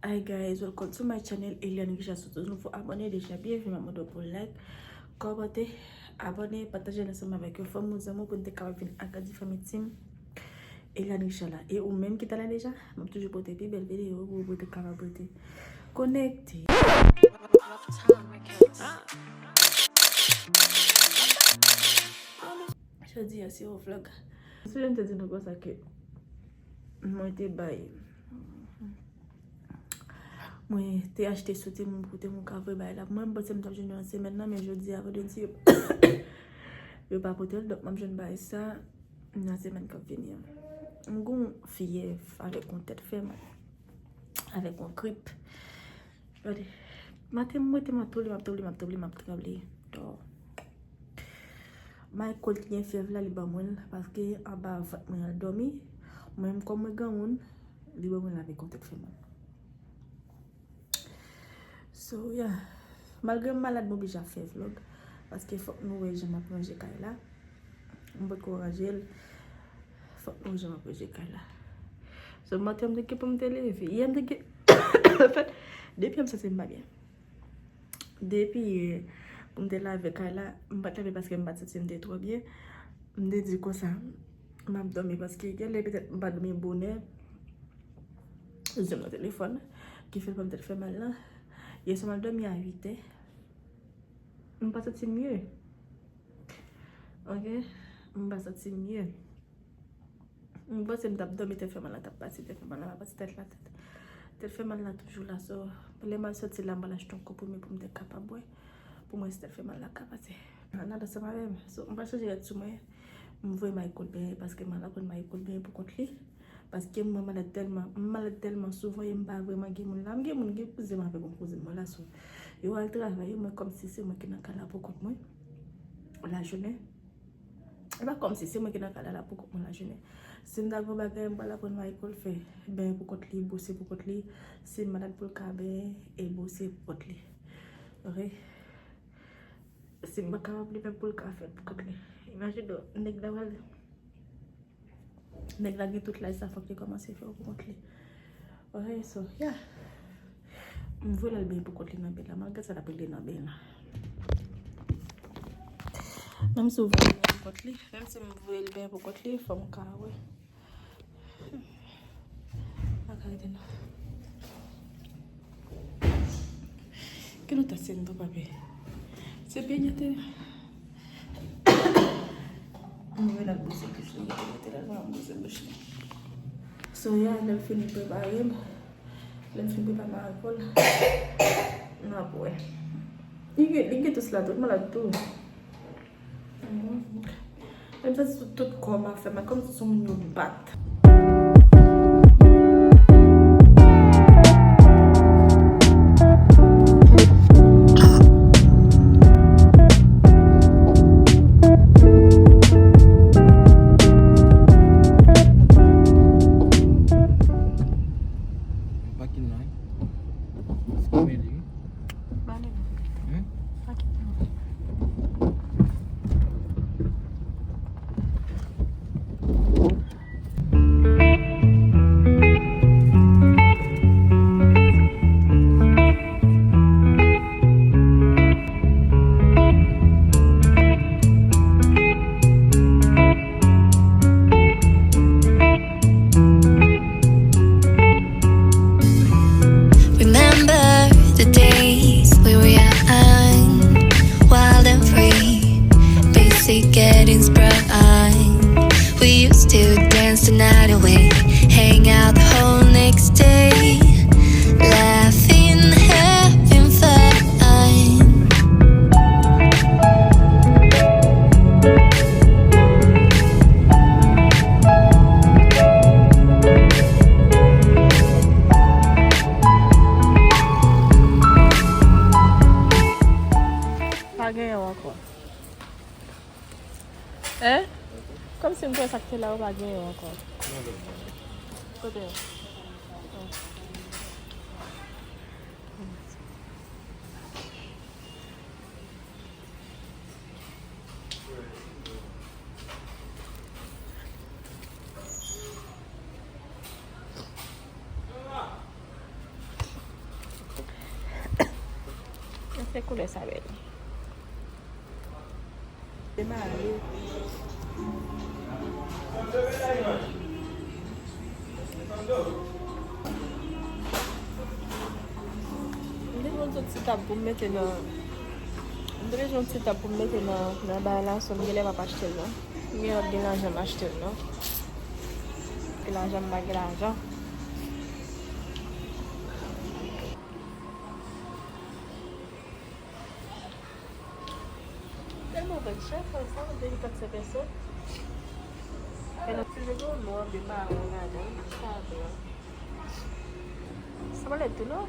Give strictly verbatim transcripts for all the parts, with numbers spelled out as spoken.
Hi guys, welcome to my channel, Eliane Richard. Si w se nouvo abòne, deja byenveni, m ap mande w pou like, kòmante, abòne, pataje l ansanm avèk yon fanmi ou zanmi w pou n te kapab vin agrandi fanmi Team Eliane Richard la. E ou menm ki ta la deja, m ap toujou pote pi bèl videyo pou ou, pou w te kapab rete konekte. Jodi a se yon vlog. Sou jan m te di nou konsa ke mwen te bay, mwen te achte sou Temu pou Temu ka voye bagay la pou mwen. M panse m t ap jwenn yo nan semèn nan, men jodi a vandredi yo pa pote l, donk m ap jwenn bagay sa nan semèn k ap vini an. M gen yon fyèv avèk yon tèt fè mal, avèk yon grip. Gade, maten m rete m ap tranble, m ap tranble, m ap tranble, m ap tranble. Dò. Michael ki gen fyèv la, li ban mwen l, paske anba vant mwen an dòmi. Mwen menm, kòm mwen granmoun, li ban mwen l avèk yon tèt fè mal. So, yeah. Malgre m malad, m oblije ap fè vlog, paske fòk nou wè jan m ap ranje kay la. M potko ranje l. Fòk nou jan m ap ranje kay la. So, maten m te gen pou m te leve. Yè m te gen, anfèt, depi yè m santi m pa byen. Depi yè pou m te lave kay la, m pa t lave paske m pa t santi m te twò byen. M te di konsa, m ap dòmi paske gen lè petèt m pa dòmi bonè. Zye m nan telefòn, ki fè l fè m tèt fè mal la. Yè swa m al dòmi a uit è. M pa santi m mye. Ok? M pa santi m mye. M panse m t ap dòmi, tèt fè mal la t ap pati, tèt fè mal la pa pati, tèt la, tèt, tèt fè mal la toujou la. So, lè m al sòti la, m al achte yon konprime pou m te kapab bwè, pou mwen si tèt fè mal la ka pase. Ann al ansanm avè m. So, m pral chanje rad sou mwen. M voye Michael benyen, paske m al aprann Michael benyen pou kont li. Paske mwen malad tèlman, m malad tèlman souvan e m pa vrèman gen moun la. M gen moun, gen kouzen m avèk yon kouzen mwen la, so yo al travay, e mwen kòmsi se mwen ki nan kay la pou kont mwen lajounen. E pa kòmsi se mwen ki nan kay la, la pou kont mwen lajounen. Si m ta gen yon bagay, m pral aprann Michael fè benyen pou kont li, bwose pou kont li. Si m malad pou l ka benyen e bwose pou kont li. Ok? Si m pa kapab li menm pou l ka fè l pou kont li. Imajine w, nèg la pral Nèg la gen tout laj sa, fòk li kòmanse fè yo pou kont li. Ok, so, yeah. M voye l al benyen pou kont li nan beny la. Malgre sa, l ap rele nan beny la. Menm si w voye l benyen pou kont li, menm si m voye l benyen pou kont li, fò m ka wè. Bagay de nou. Ki nou ta se nou, papa? Se byen te. Mwen la bouche bouch li, mete la nan bouche bouch li. So, yeah, lè m fini prepare m, lè m fin prepare m ak Paul, n ap wè. Li gen, li gen tout la, tout malad tou. Mhm. Menm santi sou tout kò m ap fè mal, kòmsi se moun yo bat. Back in line. It's comedy. Ba li non. Hmm? Pa kite non. Remember the days we were young, wild and free, basic and inspiring. We used to dance the night away, hang out the whole next day, laughing, having fun. Pa genyen w ankò. Hein? Kòmsi m kwè sa k te la yo pa genyen w ankò. Kote yo? Gade koulè sa bèl. Demare. M te jwenn yon ti tab pou m mete nan, m te jwenn yon ti tab pou m mete nan, nan bay la, so m genlè p ap achte l non. M genlè p ap gen lajan m achte l non. Gen lajan m pa gen lajan. Tèlman vann chè, franchman, depi kat sèt pèsòn. E nan ti jego nwa, de mawon ladan, sa blan. Sa pa lèd tou non.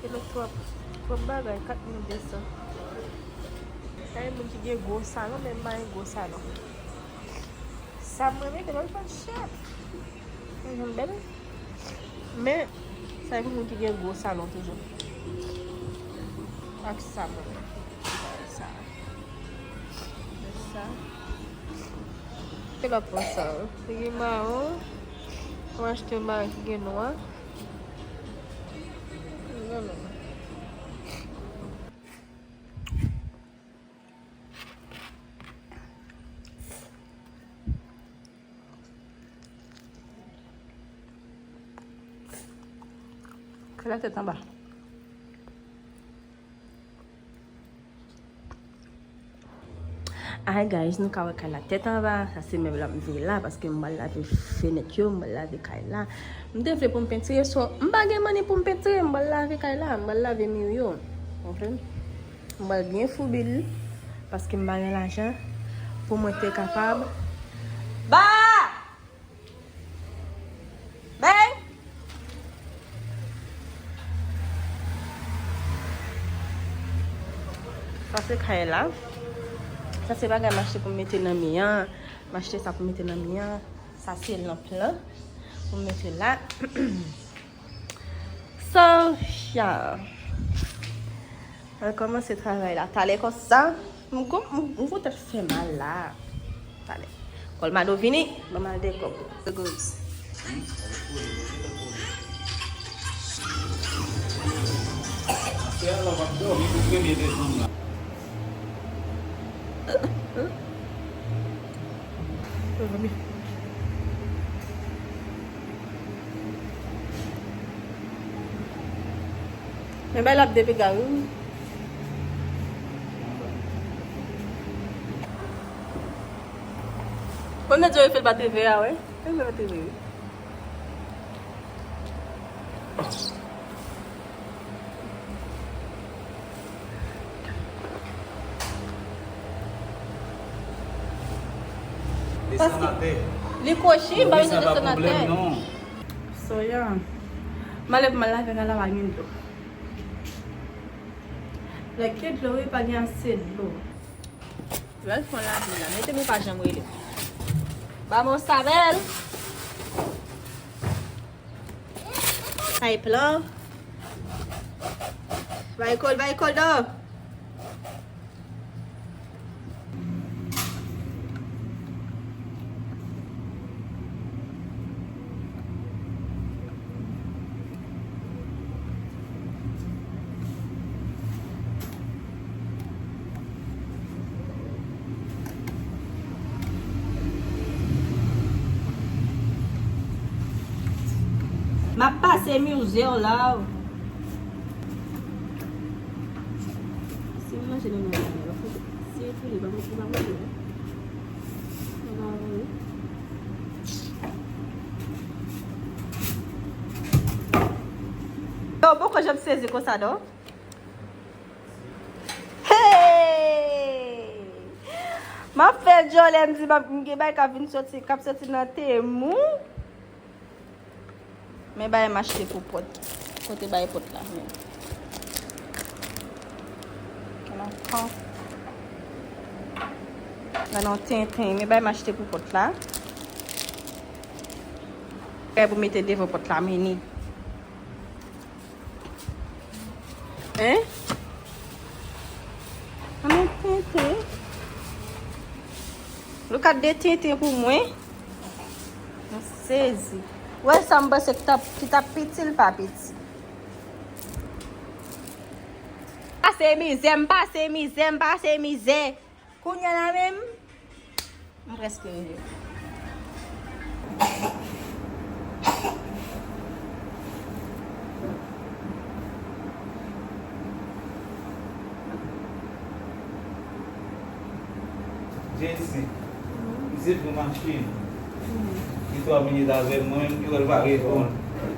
E nan twòp, twòp bagay, kat mil de san. Sa e moun ki gen gwo salon, men m pa gen gwo salon. Sa mwen mete lòt pa chè. Mwen jwenn bèl. Men, sa e pou moun ki gen gwo salon toujou. Ak sa mwen mete. Sa. Sa. Ke lòt pran sa. Ki gen mawon. Mwen achte yon bagay ki gen nwa. Non, non. Kay la tèt anba. Hi guys, nou ka wè kay la tèt anba. Sa se mèb la m veye la paske m pral lave fenèt yo, m pral lave kay la. M te vle pou m pentire, so m pa gen manni pou m pentire, m pral lave kay la, m pral lave mi yo. Konprann? M pral byen foubi l paske m pa gen lajan pou mwen te kapab. Ba! Bèy! Sa se kay la. Sa se bagay m achte pou m mete nan mi an. M achte sa pou m mete nan mi an. Sa se lanp lan pou m mete la. So, yeah. Mwen kòmanse travay la. Talè konsa, m gon, m, m gon tèt fè mal la. Talè. Kòlmado vini, ban m al dekò. The goods. Men bay l ap depiga wi. Konn nèg yo fè l pa T V a, wi. Fè l pa T V, wi. Desann atè. Li kwochi, m pa bezwen desann atè. So, yeah. M ale pou m al lave kay la, pa gen dlo. Like, gen dlo, wi, pa gen ase dlo. Lè l fon lavi la, mete m ou pa janm rele. Ba mwen sa bèl. Sa e plan. Bay kòl, bay kòl, non. M ap pase mize w la. Si w manje nan men w, si w touye, pa manje, pa manje, non. Pa manje. Yo, poko janm sezi konsa, non. Hey! M ap fè djòlè, m di m ap, m gen bagay k ap vin soti, k ap soti nan Temu. Men bagay m achte pou pòt. Kote bagay pòt la, men. Nan tan. Nan non tenten, men bagay m achte pou pòt la. Bagay pou mete devan pòt la, men ni. Hein? Ann tenten. Look at de tenten pou mwen. Mwen sezi. Wè sa m panse ki t ap, ki t ap piti, l pa piti. Se mizè, m pase mizè, m pase mizè. Kounye a la menm, m prèske rive. Jesi, misye pran machin. Li twa minit avè mwen, li wè l pa reponn.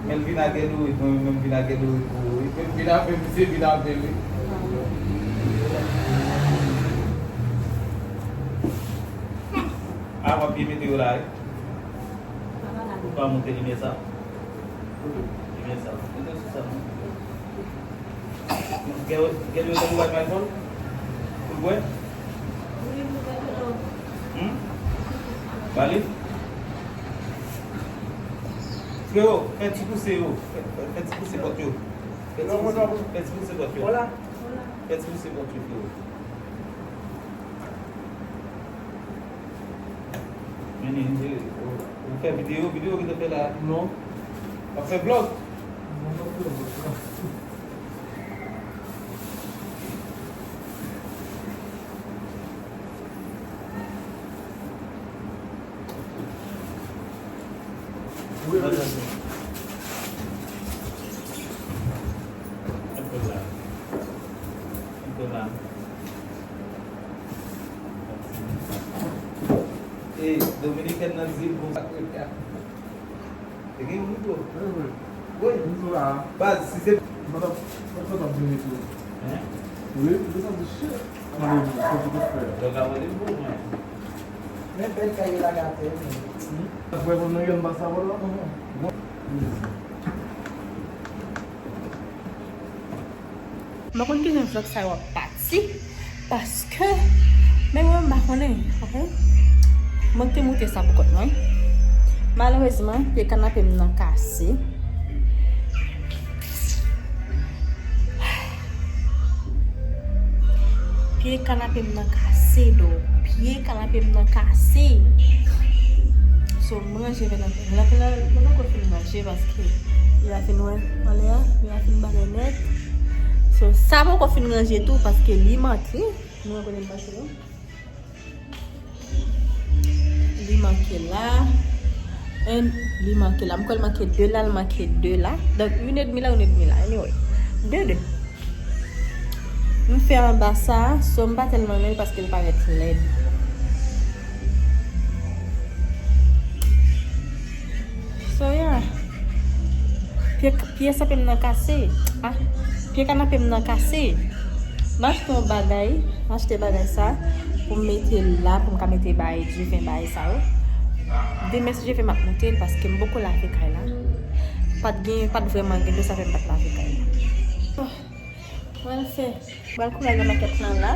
Men l vin ak Eloïd, mwen menm vin ak Eloïd pou ou wi. Men vin avè misye, vin avè l wi. A, w ap byen mete yo la wi. Ou pa monte limyè sa? Limyè sa. Mete yo sou sa non. Gen, gen dlo nan bwat Michael? Pou l bwè? Hmm? Ba li? Freo, fè ti pouse yo. Fè, fè, fè ti pouse pòt yo. Fè ti pouse, fè ti pouse pòt yo. Fè ti pouse pòt yo, freo. Vini, vini, ou, ou fè videyo, videyo ki te fè la? Non. W ap fè vlòg? Non, m ap fè vlòg la. Wi, wi. Anpil la. Anpil la. E, dominikèn nan di l pou sa kounye a. Te gen yon mikwo. Wi, wi. Wi. Mikwo la. Baz, si se. Mwen t ap, mwen t ap vini tou. Hein? Wi, mwen t ap di shit. Mwen t ap di shit. Donk, a mande m pou mwen. Men bèl kay yo lage atè, men. Wi. Apre, mwen gen m pase avè l la. Mhm. Bon. M pa konn kijan vlòg sa yo ap pati, paske, men mwen m pa konnen, oke? Mwen te moute sa pou kont mwen. Malerezman, pye kanape m nan kase. Pye kanape m nan kase, do. Pye kanape m nan kase. So, m ranje vè nan, nan, nan, mwen poko fin ranje paske li a fin wè anlè a, li a fin bagay nèt. So, sa poko fin ranje tou paske li manke. Nou wè kote l manke yo. Li manke la. And li manke la. M kwè l manke de la, l manke de la. Donk, youn edmi la, youn edmi la. Anyway. De, de. M fè anba sa, so m pa tèlman renmen l paske l parèt lèd. So, yeah. Pye, pye sape m nan kase. Ah, pye kanape m nan kase. M achte yon bagay, m achte bagay sa pou m mete la, pou m ka mete bay diven, bay sa yo. Demen si Dye vle m ap monte l paske m poko lave kay la. Pa t gen, pa t vrèman gen dlo, sa fè m pa t lave kay la. Mwen fè. Pral kouri al nan makèt lan la.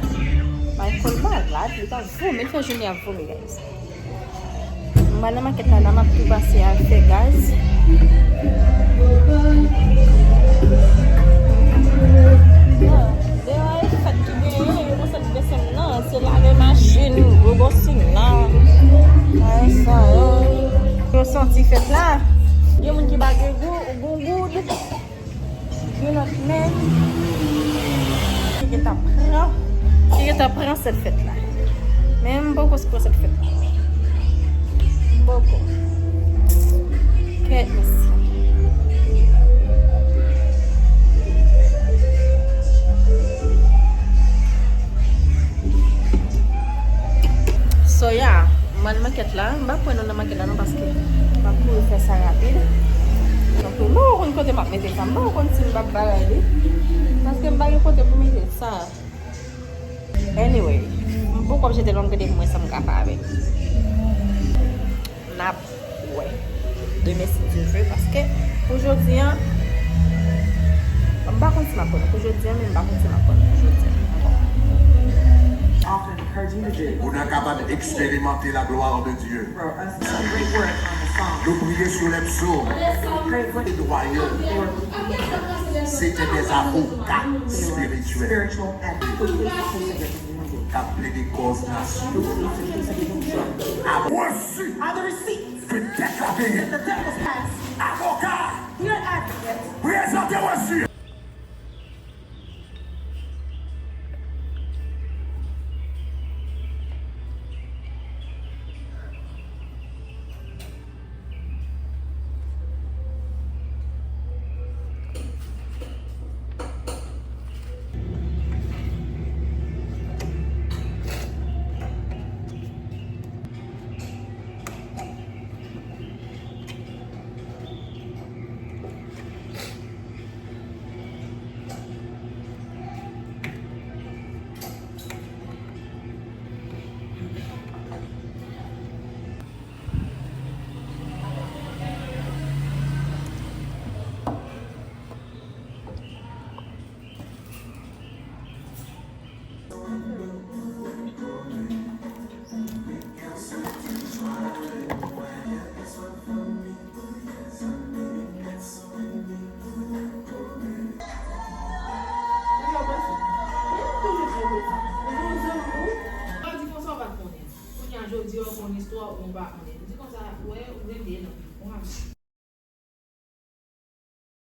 Michael malad, li pa vomil, fè jounen ap vomi, guys. Mwen nan makèt la, la m ap tou pase al fè gaz. Deyò a e fèt ki genyen, yo konn sa ki blese m nan, se lave machin, gwo gwo sila. Ay sa yo. Yo santi fèt la. Gen moun ki pa gen gou, gou goud. Gen lòt men ki gentan pran, ki gentan pran sèt fèt la. Men m poko pran sèt fèt la. M poko. Kèt mesye. So, yeah. M al makèt la, m pa pran nou nan makèt la non, paske m ap kouri fè sa rapid. Donk, m poko konn kote m ap mete sa, m poko konn si m p ap bagay li. Paske m pa gen kote pou mete sa. Anyway, m poko ap jete l, m ap gade pou m wè sa m ka fè avè l. N ap wè. Demen si Dye vle, paske pou jodi a, m pa konn si m ap pran pou jodi a, men m pa konn si m ap pran pou jodi a. Pou nou kapab eksperimante la gloire de Dieu. Nou priye sou lè psaume plaidoyer. Se te des avocats spirituels k ap plede kòz nasyon. Reçu. Petèt la peye. Avoka. Prezante reçu. Yon istwa ou pa konnen. Li di konsa, wè, ou gen de non. Ou pa